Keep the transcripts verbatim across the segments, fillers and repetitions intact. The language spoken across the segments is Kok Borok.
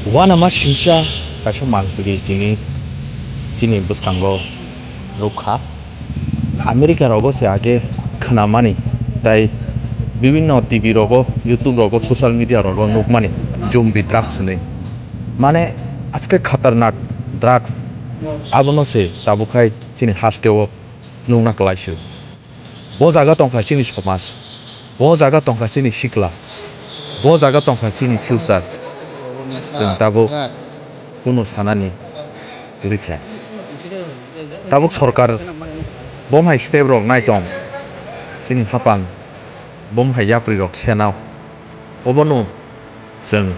Uanama singcha kaisa mangpili chini, chini bwskango nukha. America rogo se age khwnamani, tai bibinno T V rogo, YouTube rogo, social media rogo nukmani zombie drugs hinwi. Mane, aske khatarnak drugs, abono se tabuk hai chini hasteo nukna kwlaisio. Bo jaga tongkha chini somaj, bo jaga tongkha chini sikla, bo jaga tongkha chini future. Chwng tabuk kunu sanani kwrwi kha. Tabuk sorkar bo hai step rok nai tong, chini hapang bo hai yapri rok senao, obono chwng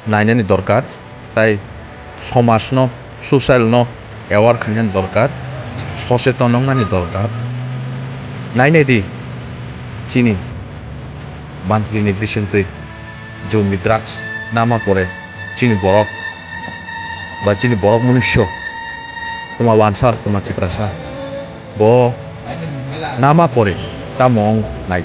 nainani dorkar, tai somajno, socialno aware khainani dorkar, socheton wngnani dorkar. Nainai di, chini mantri ni bisingtwi zombie drugs nama pore chini borok ba chini borok munusu, tuma wansa, tuma tiprasa, bo nama pore tamo wng nai.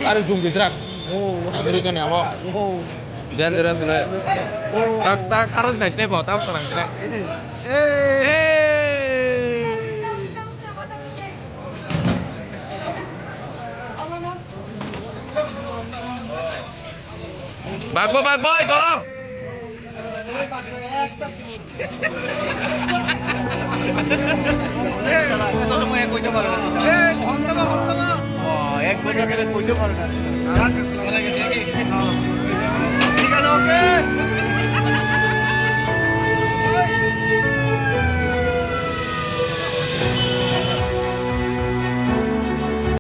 Are jung de drak. America ni abo. Dangerous le. Tak tak harus nai sini bo tak sarang sini. Bagbo bagbo goro.